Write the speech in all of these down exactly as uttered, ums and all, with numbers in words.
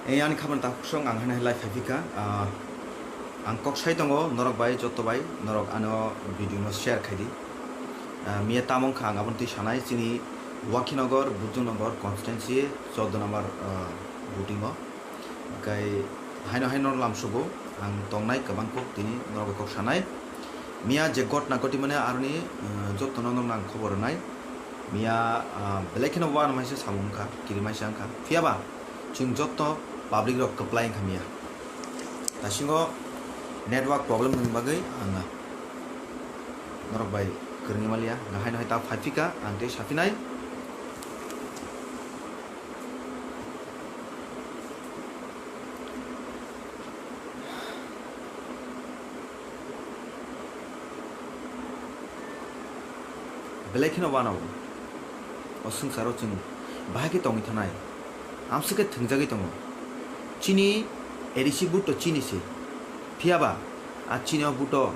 Ei ani khabang takhuk song ang haino hai live phai phika. Ah, ang kok sai tongo norok bai, joto bai norok ano video no share khai di. Ah, miya tamo wngkha ang aboni twi sanai chini Wakhinogor, Bujungnogor constituency chordo number, ah, voting o. Hwnkhe haino haino lamsugo ang tongnai kwbang kok tini norok bai kok sanai. Miya je gotna goti mane aroni, ah, jotono norokno ang khobor rwnai. Miya, ah, belai kheno uanamaisa samung wngkha, kirimaisa wngkha. Phiyaba chwng joto public rok kwplai wngkha miya. Dasingo network problem ni bagwi ang norok bai kwrwngwi maliya, hwnkhe haino hai ta phai phika ang tei saphinai. Belai kheno uanao o swngcharo chwng bahai khe tongwi thanai, amswk khe thwngjagwi tongo. Chini A D C vote to chini se, phiyaba a chini o vote o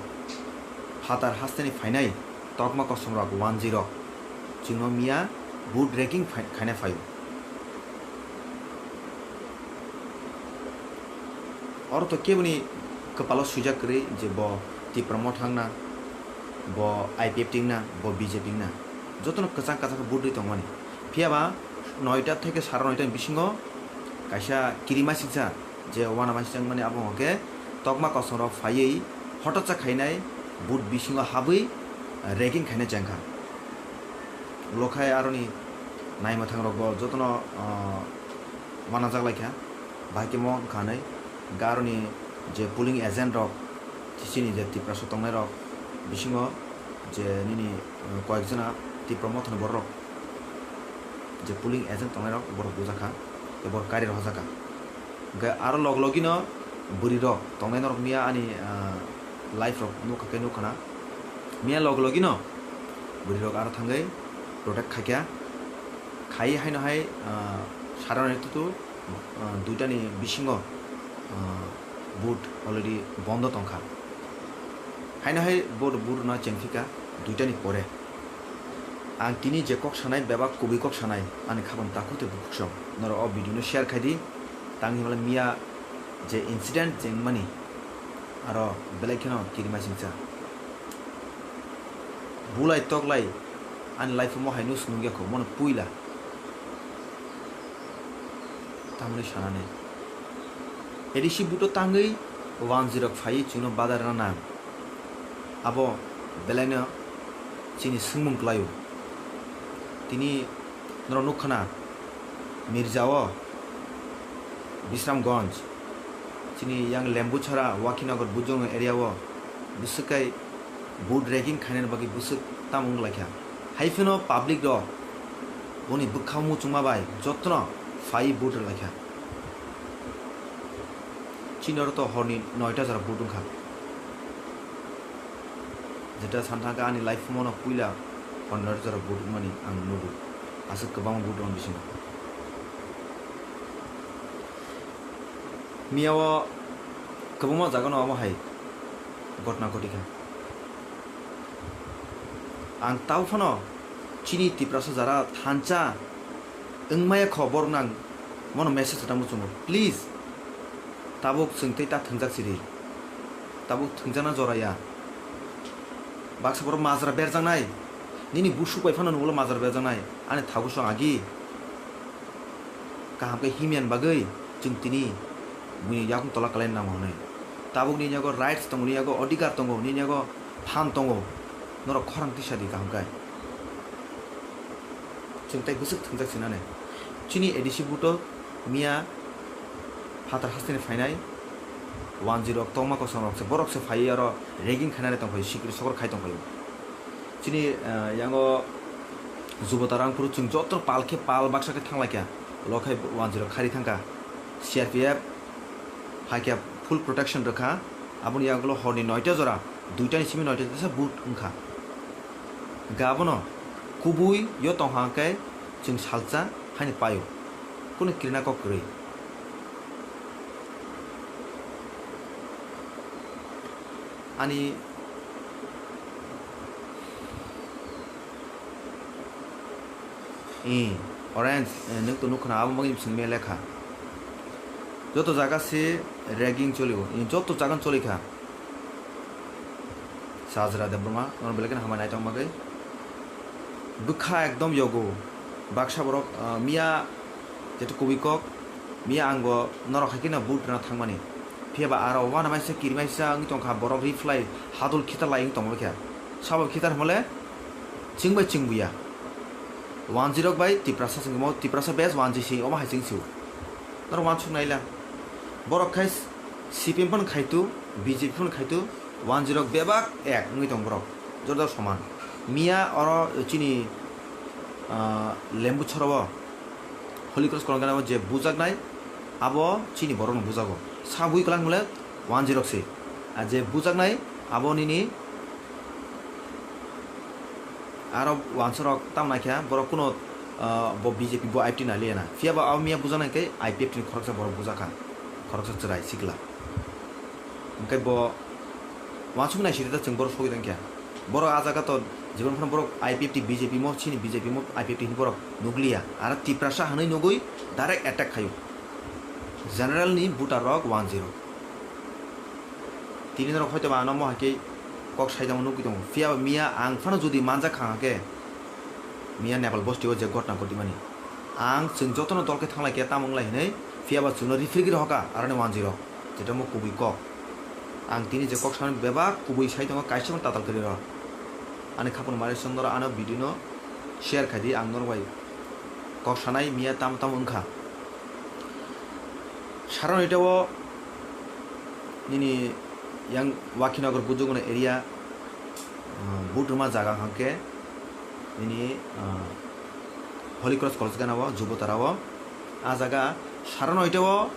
phatar hasteni phainai tokma kosom rok one zero chwngno miya vote raking phai-, khaina phaio. Oro to keboni kwpalo swijak kwrwi je bo Tipra Motha wngna, bo I P F T wngna, bo B J P wngna. Jotono kwchang kwchang khe vote rwi tongmani. Phiyaba noita theke sara noita ni bisingo kaisa kirimasingcha je uanamaisa wngmani abo hwnkhe tokma kosom rok phaiwi hototsa khainai vote bisingo habwi raking khainai chengkha. Ulo khai aroni naimwthang rokbo jotono, ah, uanajak laikha, bahai khe mo wngkha hinwi. Hwnkhe aroni je polling agent rok, chini je Tiprasa tongnai rok bisingo je nini, ah, koyek jona Tipra Mothani borok rok je polling agent tongnai rok borok bujakha, tei borok kari rohorjakha. Hwnkhe aro log logino bwrwi rok tongnai norok miya ani, ah, live rok nukha khe nukha na. Miya log logino bwrwi rok aro thangwi protect khaikha. Khai haino hai, ah, saranani tutu, ah, duitani bisingo, ah, vote already bondo tongkha. Haino hai vote, vote rwna chengphika duitani pore. Ang tini je kok sanai bebak kubui kok sanai ani khabang takhuk tei bukhuk song. Norok o video no share khai di. Tang himla miya je incident je wngmani aro belai kheno kirimasingcha. Bulai toklai ani life o mo hai no swnung yakho mono puila. Tamoni sanani. A D C vote o tangwi one zero phaiwi chwngno badar rwna nang. Abo belaino chini swngmung kwlaio. Tini norok nukha na, Mirjao, Bisramganj, chini yang Lembuchara, Wakhinagar, Bujong area o bwswk kai vote raking khainani bagwi bwswk tamo wnglaikha. Hai phano public rok boni bwkha muchungma bai jotono phaiwi vote rwlaikha. Chini oro to horni noita jora vote wngkha. Jeta san thangkha ani life mono puila horni noita jora vote wngmani ang nugo. Aswk kwbangma vote rwng bisingo. Miya o kwbangma jaga no omo hai gotna goti kha. Ang tau phano chini Tiprasa jara thansa wngmaya kho borok nang mono message rwna muchungo. Please, tabuk chwng tei ta thwngjak siri. Tabuk thwngjakna jora ya. Baksa borok majra berjaknai. Nini busuk bai phano nugulo majra berjaknai. Ani thago song agi. Kaham khe himya ni bagwi chwng tini buini yakung tola kwlai nango hwnwi. Tabuk nini yago rights tongo, nini yago odhikar tongo, nini yago phan tongo. Norok khorang tisa di kaham khe. Chwng tei bwswk thwngjak sinani. Chini A D C buto miya phatar hasteni phainai one zero tongma kosom rok se, borok se phaiwi aro ragging khainani tongphai, sikri sokor khai tongphai. Chini, eh, yango Jubota Rangphuru chwng joto pal khe pal baksa khe thanglaikha. Ulo khai one zero khari thangkha. C R P F hai khe full protection rwkha. Aboni yagulo horni noita jora, duitani simi noita jora boot wngkha. Hwnkhe abono kubui yo tongha hwnkhe chwng salsa haini paio. Kunu kirina kok kwrwi. Ee, orange, eh, nwng to nukha na, abo bagwi chwng mia lekha. Joto jaga se ragging cholio, joto jaga choli kha. Sajra Debbarma, norok belai kheno hambai naithok bagwi. Bwkha ekdom yogo. Baksa borok, ah, miya jeto kubui kok, miya ang bo norok hai kheno vote rwna thangmani. Phiya ba aro uanabaisa kirimaisa wngwi tongkha, borok reply hadul khitar lai wngwi tongbaikha. Sabo khitar hwnmale chwngbai chwngbuya. Wanjwi rok bai Tiprasa chwngmo, Tiprasa bes wanjwi si omo hai chwngsio. Norok uansuk naila. Borok khai C P M phano khaitu, B J P phano khaitu, wanjwi rok bebak ek wngwi tong borok. Joto soman. Miya oro chini, ah, Lembu chorowo Holy Cross kolong gana je bujaknai, abo chini borokno bujago. Sabui kwlangmole wanjwi rok se. A je bujaknai, abo nini aro wansarok tam naikha, borok kuno, ah, bo B J P bo I P T nai liya na. Phiya ba abo miya bujaknai khe I P F T ni khoroksa borok bujakha. Khoroksa chwrai sikla. Hwnkhe bo uansuk nai sidi ta chwng borok sogwi tongkha. Borok ah jaga to jibon phano borok I P F T B J P mo chini B J P mo I P F T ni borok nukliya. Aro Tiprasa hwnwi nugwi direct attack khaio. General ni voter rok one zero. Tini norok hoito ba ano mo hai khe kok saijamo nugwi tongo. Phiya ba miya ang phano jodi manjak kha hwnkhe miya Nepal bosti o je gotna gotwi mani. Ang chwng jotono dol khe thanglai khe tamo wnglai hinwi phiya ba chwngno referee gwi rohoka aroni one zero. Jeto mo kubui kok. Ang tini je kok sanani bebak kubui sai tongo, kaisa phano tatal kwrwi rw. Ani khapang mari song norok ano video no share khai di, ang norok bai kok sanai miya tamo tamo wngkha. Saron ita o nini yang Wakhinagar Bujuguna area, ah, vote rwma jaga hwnkhe nini, ah, Holy Cross College gana o Jubotara o. Ah jaga saro noita o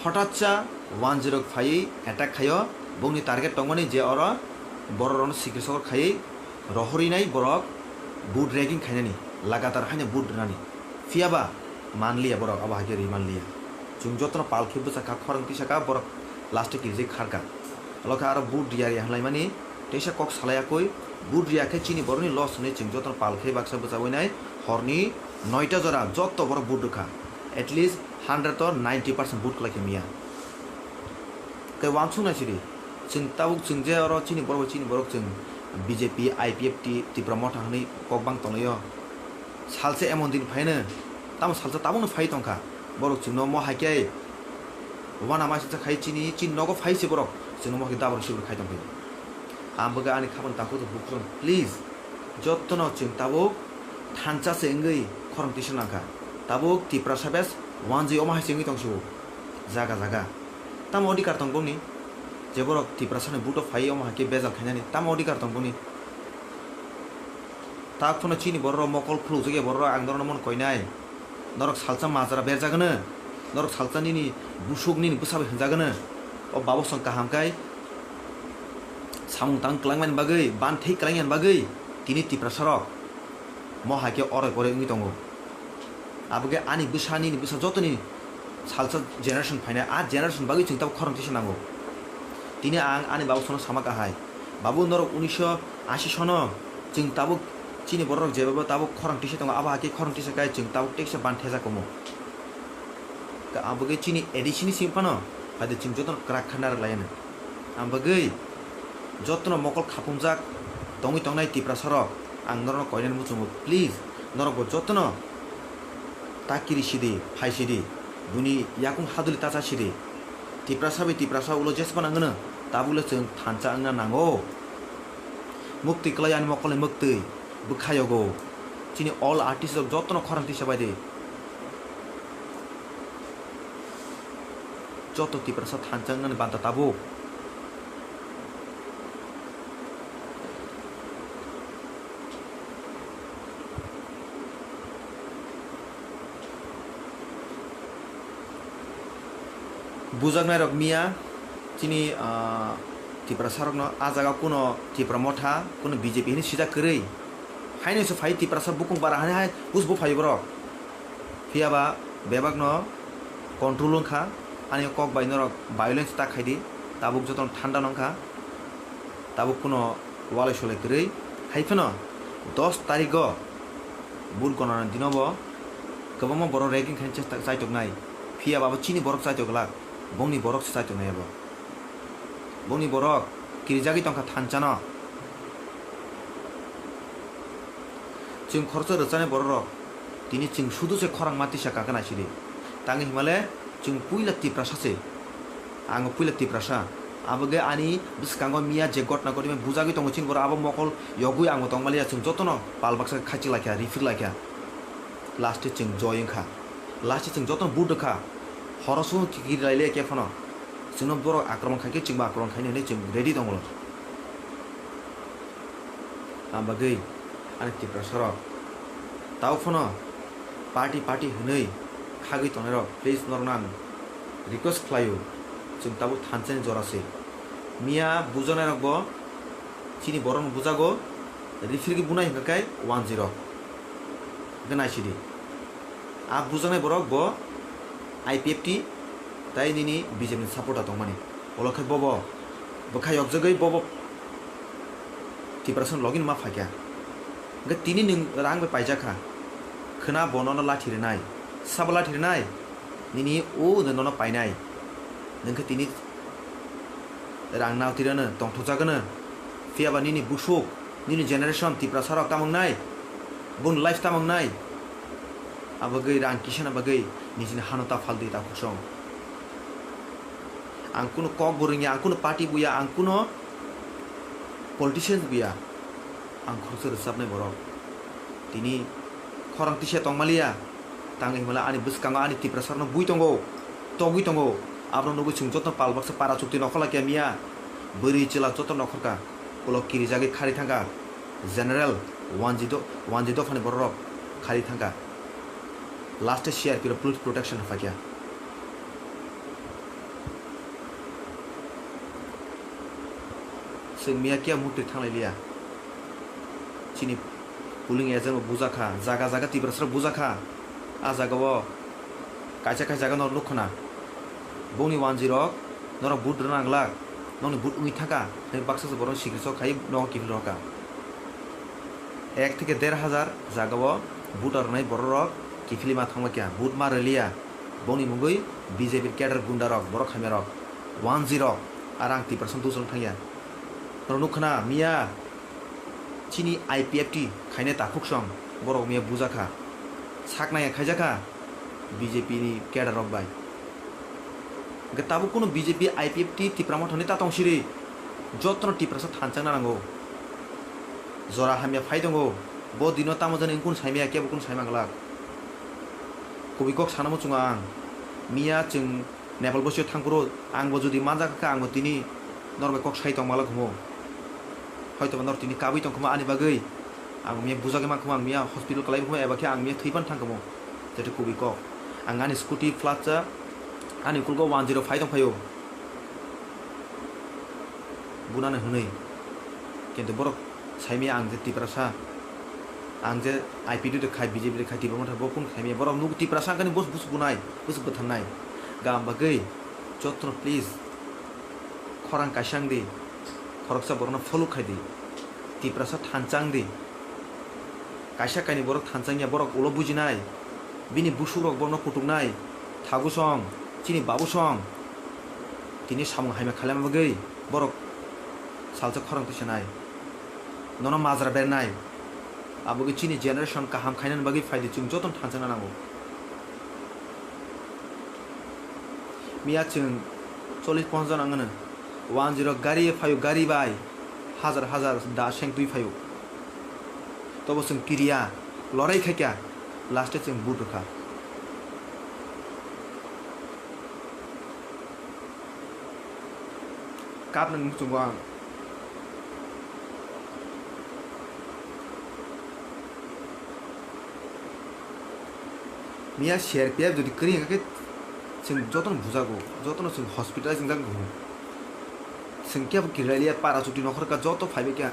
hotatsa one zero phaiwi attack khaio. Bongni target tongmani je oro borok rokno sikri sokor khaiwi rohorwi nai borok vote ragging khainani, lagatar haino vote rwnani. Phiya ba manliya borok, abo hai khe rwi manliya. Chwng jotono pal khe bwchak kha, khorang tisa kha, borok last o kirijak kharkha. Olo khe aro vote riya riya hwnlaimani teisa kok salai yakwi, vote riya khe chini borokni loss hwnwi chwng jotono pal khe baksa bwchawi nai. Horni noita jora joto borok vote rwkha, at least hundred o ninety percent vote kwlai khe miya. Tei uansuk nai sidi, chwng tabuk chwng je oro chini borok bai chini borok chwng B J P, I P F T, Tipra Motha hwnwi kok bang tonglaio. Salsa emon din phaino, tamo salsa tabukno phai tongkha. Borok chwngno mo hai khe uanama singsa khai chini, chini nogo phai se borok chwngno mo hai khe dabra sibra khai tongkha. Ang bwkha ani khapang takhuk tong bukhuk tong, please. Jotono chwng tabuk thansa se wngwi khorang tisa nangkha. Tabuk Tiprasa bes wanjwi omo hai se wngwi tongsiwo jaga jaga. Tamo odhikar tong bongni? Je borok Tiprasani vote o phai omo hai khe bejal khainani tamo odhikar tong bongni? Tak phano chini borok rok mokol khulukjagya borok rok ang norokno mon koinai. Norok salsa majra berjagwno, norok salsa nini busuk nini bwsa bai hwnjagwno. O babosong kaham khai samung tang kwlangmani bagwi, ban thwi kwlangmani bagwi tini Tiprasa rok mo hai khe oroi poroi wngwi tongo. Abo khe ani bwsa nini bwsa jotoni salsa generation phainai, a generation bagwi chwng tabuk khorang tisa nango. Tini ang ani babosongno sama kahai, babu norok unisho ashi sono chwng tabuk chini borok rok jeba tabuk khorang tisa tongo, abo hai khe khorang tisa kai chwng tabuk teksa ban thejak omo. Ka-, abo khe chini A D C ni simi phano, hai de chwng jotono kwrak kha narwk lai anw. Ang bagwi jotono mokol khapumjak tongwi tongnai Tiprasa rok, ang norokno koinani muchungo, please, norok bo jotono ta kiri sidi, phai sidi, buini yakung haduli ta cha sidi. Tiprasa bai Tiprasa ulo jespa nangwno, tabukle chwng thansa wngna nango. Muktwi kwlai ani mokolni muktwi. Bwkha yogo. Chini all artist rok jotono khorang tisa bai di. Joto Tiprasa thansa wngnani banta tabuk. Bujaknai rok miya chini, ah, Tiprasa rokno ah jaga kuno Tipra Motha, kuno B J P hinwi sijak kwrwi. Haino se phai Tiprasa bukung bara hani hai usbo phai borok. Phiya ba bebak no control wngkha, ani kok bai norok violence ta khai di, tabuk jotono thanda nongkha, tabuk kuno walai solai kwrwi. Hai phano dos tarikgo vote gonana dino bo kwbangma borok ragging khaina chesta, chaitok nai, phiya ba bo chini borok chaitok glak. Bongni borok se chai tongnai abo. Bongni borok kirijagwi tongkha thanchano. Chwng khoroksa rwchani bororok tini chwng sudu se khorang ma tisa kaka naisidi. Tangwi himale chwng puila Tiprasa se. Ang puila Tiprasa. Aboge ani bwskango miya je gotna gotwi bujagwi tongo chini borok abo mokol yogwi ang bo tongmaliya chwng jotono pal baksa khaichi laikha, rifir laikha. Last e chwng joy wngkha. Last e chwng jotono but rwkha. Horo sung kiri lailai khe phano. Chwngno borok akromon khai khe chwngbo akromon khaini hwnwi chwng ready tongo. Ang bagwi ani Tiprasa rok tau phano party party hwnwi khagwi tongnai rok, please norokno ang request khlaio, chwng tabuk thansa ni jora se. Miya bujaknai rok bo chini borok no bujago, rifirgi bunai hwnkha khe wanjwi rok. Hwnkhe naisidi. A bujaknai borok bo I P F T tai nini B J P ni supporter tongmani. Olo khe bobo bwkha yokjagwi bobo Tiprasa ni logi ni ma phaikha. Hwnkhe tini nwng rang bai paijakha. Khwna bo nono lathi rwnai. Sabo lathi rwnai. Nini o de nono painai. Nwng khe tini rang nao tirano tongthokjagwno. Phiyaba nini busuk, nini generation Tiprasa rok tamo wngnai? Boni life tamo wngnai? Abagwi rang kisana bagwi nijini hano ta phaldi ta khuksong. Ang kuno kok bo rwngya, ang kuno party buya, ang kuno politicians buya. Ang khoroksa rwchapnai borok. Tini khorang tisa tongmaliya. Tangwi himala ani bwskango ani Tiprasa rokno bui tongo, togwi tongo. Abono nugwi chwng joto pal baksa para chukti nokhorla khe miya. Bwrwi chwla joto nokhorkha. Ulo kirijagwi khari thangkha. General wanji do-, wanji dophani bororok khari thangkha. Last e C R P rok police protection phaikha. Chwng miya kiya mukti thanglai liya. Chini polling agent bo bujakha, jaga jaga Tiprasa rok bujakha. A jaga o kaisa kaisa jaga norok nukho na. Bongni wanji rok norok vote rwna nanglak, nokni vote wngwi thangkha, tei baksa se borok sikiri sok khai nogo kiphil rokha. Ek theke der hajar jaga o vote rwnai borok rok kiphilwi ma thangma kya, vote ma rwliya. Bongni mungwi B J P cadre gunda rok, borok hamya rok, wanji rok, arang Tiprasa dusong thangya. Norok nukha na miya chini I P F T khainai takhuk song borok miya bujakha. Sak naiya khaijakha B J P ni cadre rok bai. Hwnkhe tabuk kunu B J P I P F T Tipra Motha ni ta tong siri. Jotono Tiprasa thanchang na nango. Jora hamya phai tongo. Bo dino tamo jani wngkun saimaya kebo kunu saima glak. Kubui kok sana muchungo ang. Miya chwng Nepal bosio thangphuru ang bo jodi manjak kha ang bo tini norok bai kok sai tong malak humo. Hoito ba nor tini kabui tong khuma ani bagwi. Ang miya bujagwi mankhumo, ang miya hospital kalai khuma eba khe ang miya thwi pan thang khamo. Jeto kubui kok. Ang ani scooty flatsa ani ukulgo one zero five tong phaio. Bunani hwnwi. Kintu borok saimaya ang je Tiprasa. Ang je I P T de khai, B J P de khai, Tipra Motha bo kun khaimaya. Borok nuk Tiprasa kani bus bus bunai, bus bwtharnai. Gam bagwi jotono please. Khorang kaisa wng di, khoroksa borokno follow khai di, Tiprasa thansa wng di. Kaisa kainwi borok thansa wngya, borok ulo bujinai, bini busukrok borokno kutuknai, thagu song, chini babu song, tini samung hamya khlaima bagwi borok salsa khorang tisanai, nono majra bernai, abo bagwi chini generation kaham khainani bagwi phai di, chwng jotono thansa wngna nango. Miya chwng chollish ponchash jon ang hwno. One zero gari phaio, gari bai hajar hajar da seng twi phaio. Tobo chwng kiriya, lorai khaikya, last e chwng but rwkha. Kapnani muchungo ang. Miya C R P F jodi kwrwi hwnkhe chwng jotono bujago, jotono chwng hospitalize wngjak tongo. Chwng kebo kirilaiya para chuti nokhorka joto phaibai kha.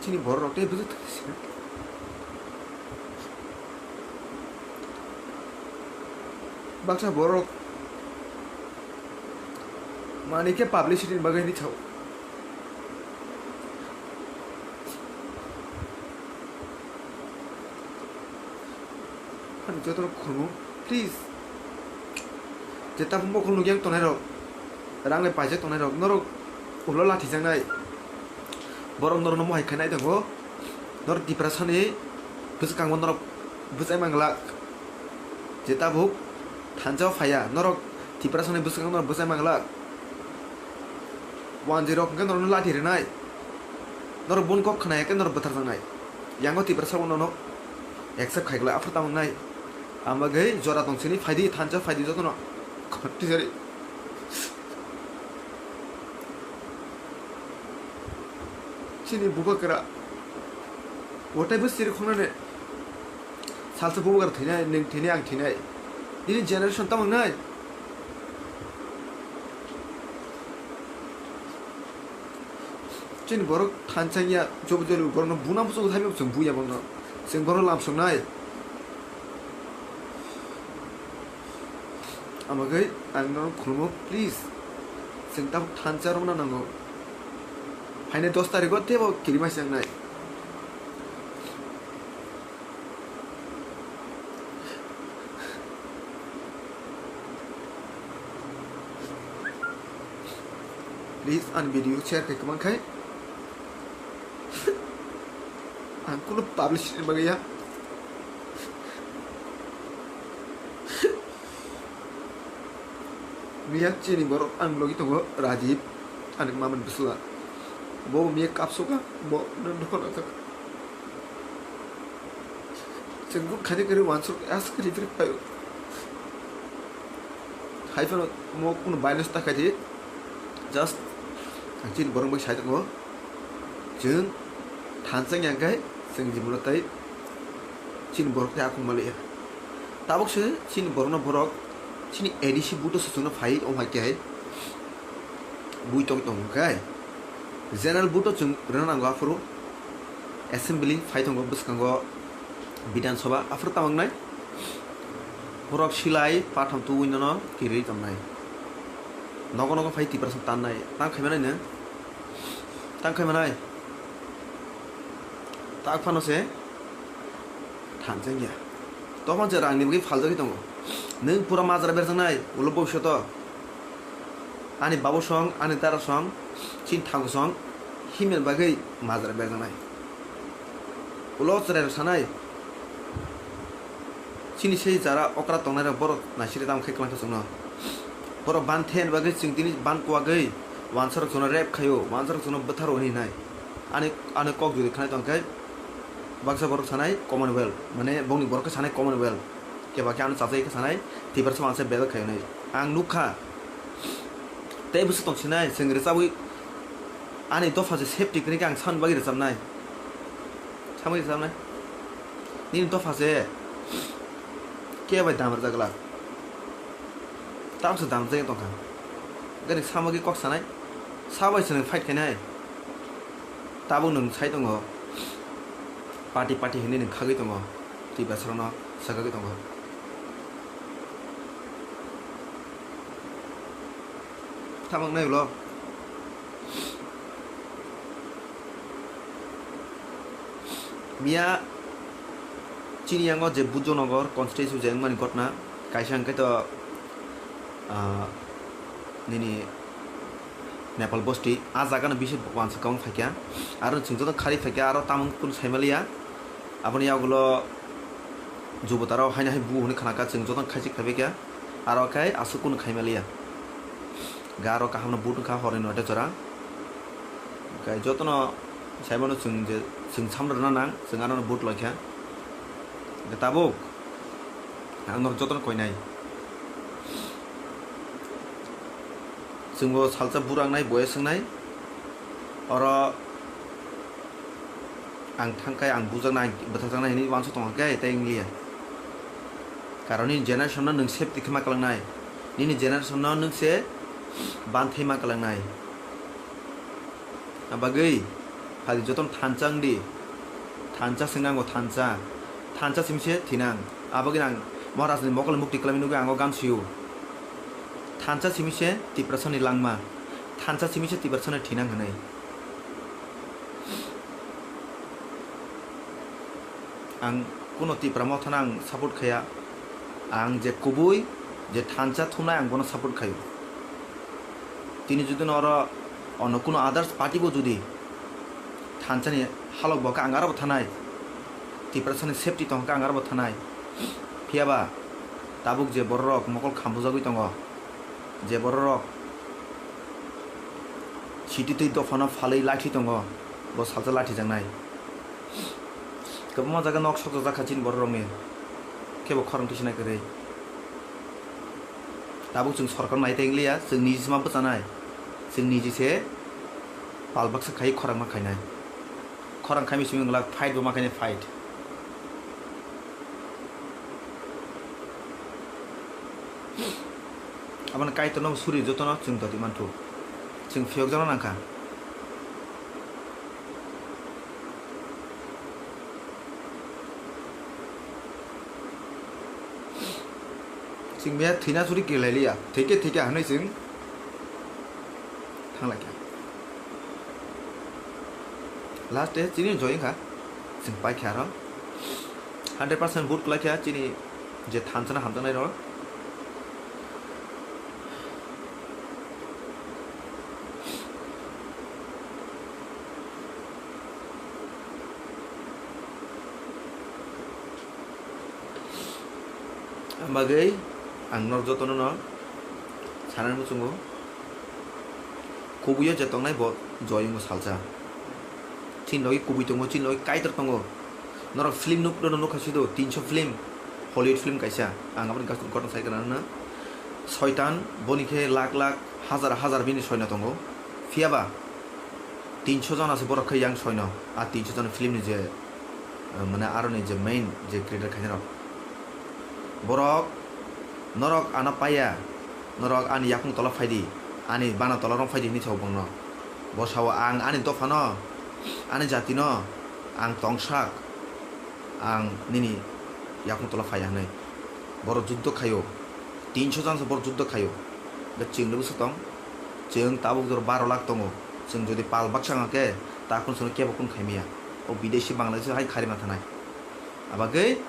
Chini borok rok tei bwswk thwi se. Baksa borok manwi khe publicity ni bagwi hinwi sao. Jotono khulumung, please. Je tabuk mokol nukya tongnai rok, rang bai paijak tongnai rok, norok ulo lathi jaknai. Borok norok no mohai khainai tongo. Norok Tiprasani bwskango norok bwchai manglak. Je tabuk thansa o phaiya, norok Tiprasani bwskango norok bwchai manglak. Wanjwi rok hwnkhe norokno lathi rwnai. Norok boni kok khna ya khe norok bwthar jaknai. Yango Tiprasa bono no accept khai glak, aphuru tamo wngnai. Ang bagwi jora tong sini, phaidi thansa phaidi jotono. Khorti jari. Chini bubagra. Wataibo siri khongnani. Salsa bubagra thwinai, nwng thwinai, ang thwinai. Nini generation tamo wngnai? Chini borok thansa wngya, jobo jori borokno buna muchungo thaibo chwng buya bono. Chwng bono lamsoknai. Amagwi ang norok khulumo, please. Chwng tabuk thansa rwna nango. Phainai dos tarikho teibo kirima se wngnai. Please, ani video share khe kwbang khai. Ang kunu publicity ni bagwi ya. Miya chini borok ang logi tongo Rajib, ani mamani bwsla. Bo miya kapsuka, bo nang dukho nang kha. Chwng bo khaini kwrwi wansuk aswk khe rifrip khaio. Hai phano mo kunu violence ta khai di. Just ang chini borok bai sai tongo. Chwng thansa wngya khe chwng jibon tei chini borok tei akhung maliya. Tabuk se chini borokno borok chini A D C buto se chwngno phai o hai khe hai bui tong tong khe general buto chwng rwna nango aphuru. Assembly phai tongo bwskango Bidhan Sabha, aphuru tamo wngnai? Borok silai patham tubui nono kirwi tongnai. Nogo nogo phai Tiprasa tannai. Tang khai manai no? Tang khai manai? Tak phano se thansa wngya. Tokon se rangni bagwi phaljagwi tongo. Nwng pura majra berjaknai ulo bobishoto. Ani babu song, ani dara song, chini thago song, himel bagwi majra berjaknai. Ulo chwrairok sanai, chini sei jara okra tongnairok borok naisiri tamo khe kwlangkha chwngno. Borok ban the hwnwi bagwi chwng tini ban kuwagwi wansarok chwngno rape khaio, wansarok chwngno bwtharo hwnwi hinai. Ani, ani kok jodi khanai tongkhe baksa borok sanai Commonwealth, mane bongni borok khe sanai Commonwealth. Keba khe ano chajagwi khe sanai, Tiprasa mansa bedok khainai. Ang nukha. Tei bwswk tong sinai, chwng rwchabwi ani dopha se safety kwrwi khe ang samani bagwi rwchabnai. Samani rwchabnai. Nini dopha se khe bai dam rwjak glak. Tabuk se dam rwjak tongkha. Gani samagwi kok sanai. Sabai se nwng fight khainai. Tabuk nwng sai tongo. Party party hinwi nwng khagwi tongo. Tiprasarokno swkagwi tongo. Tamo wngnai ulo. Miya chini yango je Bujonagar constituency je wngmani ghotna, kaisa hwnkhe to, ah, nini Nepal bosti, ah jagano bisi wansuk kwbang phaikha. Aro chwng joto khari phaikha, aro tamung kunu saimaliya. Aboni yagulo jubotarok haino hai bu hwnwi khnakha, chwng jotono khaisik phaibaikha. Aro khe aswk kunu khaimaliya. Ga aro kahamno but wngkha horni noita jora. Khe jotono saimano chwng je, chwng samno rwna nang, chwng anono but loikha. Khe tabuk ang norok jotono koinai. Chwngbo salsa burangnai, boyes wngnai. Oro ang thangkhe, ang bujaknai, ang bwtharjaknai hinwi uansuk tongkha khe tei wngliya. Karon nini generation no nwng safety khe ma kwlangnai. Nini generation no nwng se banthai ma kwlangnai. Abagwi phaidi jotono thansa wngdi. Thansa se wngkha, thansa. Thansa simi se thinang. Abagwi ang Maharaj ni mokol mukti kwlaimani nugwi ang o gan sio. Thansa simi se Tiprasa ni langma. Thansa simi se Tiprasa ni thinang hinwi. Ang kuno Tipra Mothano ang support khaiya. Ang je kubui, je thansa thumnai, ang bono support khaio. Tini jodi no oro ono kuno others party bo jodi thansani halok bo khe ang aro bo thanai, Tiprasani safety tong khe ang aro bo thanai. Phiya ba tabuk je bororok mokol khambujagwi tongo, je bororok siti twi dophano phalwi lathi tongo, bo salsa lathi jaknai. Kwbangma jaga nok sokjak kha chini bororokni, khe bo khorang twisinai kwrwi. Tabuk chwng sorkar nai tei wng liya, chwng niji se ma bwchanai, chwng niji se pal baksa khai khorang ma khainai. Khorang khaimi simi wng glak fight bo ma khainai fight. Aboni Kaitorno suri jotono chwng doti manthu, chwng phiyokjakno nangkha. Chwng miya thwina suri kilailiya, thwikhe thwikhe hinwi chwng thanglaikha. Last day chini joy wngkha, chwng paikha aro hundred percent vote kwlaikha chini je thansana hamjaknairok. Ang bagwi ang norok jotono no sanani muchungo, kubuio je tongnai bo joy wngo salsa. Chini logi kubui tongo, chini logi Kaitor tongo. Norok film nuk-, no nukha sido, tinsho film, Hollywood film kaisa. Ang aboni gotong sai gana no. Soitan boni khe lakh lakh, hazar hazar bini soino tongo. Phiya ba tinsho jona se borok khe yang soino. A tinsho jona film ni je, eh, mane aroni je main je creator khainai rok. Borok, norok ano paiya, norok ani yakung tola phaidi, ani bana tola rong phaidi hinwi sao bongno. Bo sao, "Ang ani dophano, ani jatino ang tongsak, ang nini yakung tola phaiya," hinwi. Borok juddo khaio, tinsho jang se borok juddo khaio. Be chwngno bwswk tong, chwng tabuk jora baro lakh tongo, chwng jodi pal baksa wngkha khe, ta kunu chwngno kebo kunu khaimaya. O bidesi Bangladesh hai kharima thanai. Abagwi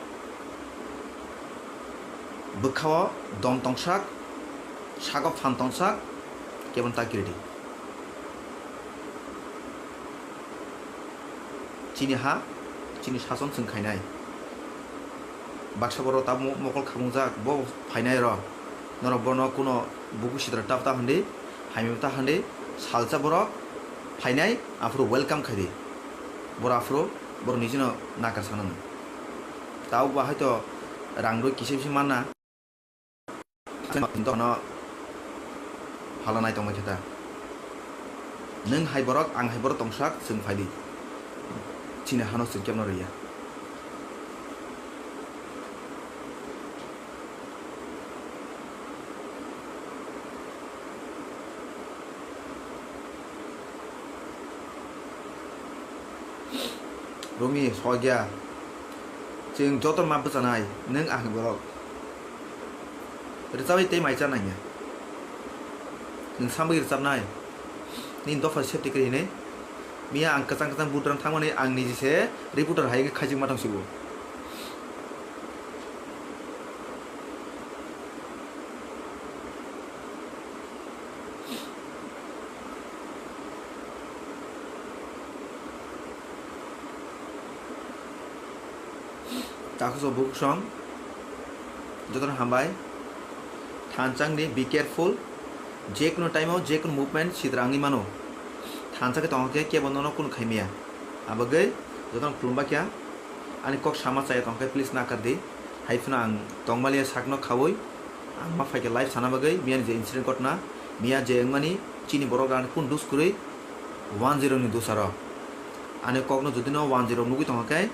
bwkhao dom tongsak, sago phan tongsak, kebon ta kiridi. Chini ha, chini sason chwng khainai. Baksa borok tabuk mokol khamungjak, bo phainai ro. Norok bono kuno buku sitra tap ta hwndi, hamya ta hwndi, salsa borok phainai, aphuru welcome khaidi. Borok aphuru borok nijino nakar sanani. Tabuk ba haito rang rwi kisa bisi manna. Dono hala nai tongma khe ta. Nwng hai borok, ang hai borok tongsak, chwng phaidi. Chini hano chwng kebno rwya. Rumi, sogya. Chwng joto ma bwchanai, nwng ang borok. Rwchabwi tei mai cha nangya. Nwng samwi rwchabnai. Nini dopha safety kwrwi hinwi. Miya ang kwchang kwchang budrang thangmani ang niji se reporter hai khe khaijwkma tong sibo. Takhuk bukhuk song jotono hambai. Thansa wngdi, be careful. Je kunu time o je kunu movement sitra wngwi mano. Thansa khe tongkha khe kebo nono kunu khaimaya. Abagwi jotono khulumba khe ani kok sama chaya tongkha khe please nakar di. Hai phano ang tongmaliya sakno khaui. Ang ma phaikha live sana bagwi, miya ni je incident ghotna, miya je wngmani chini borok rani kun dus kwrwi one zero ni dusaro. Ani kokno jodi no one zero nugwi tongkha khe,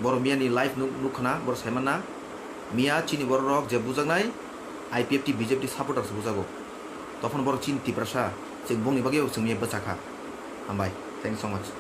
borok miya ni live nuk-, nukkhana, borok saimanna, miya chini borok rok je bujaknai I P F T, B J P supporters bujago. Tophano borok chini Tiprasa, chwng bongni bagwi chwng miya bwchakha. Hambai, thank you so much.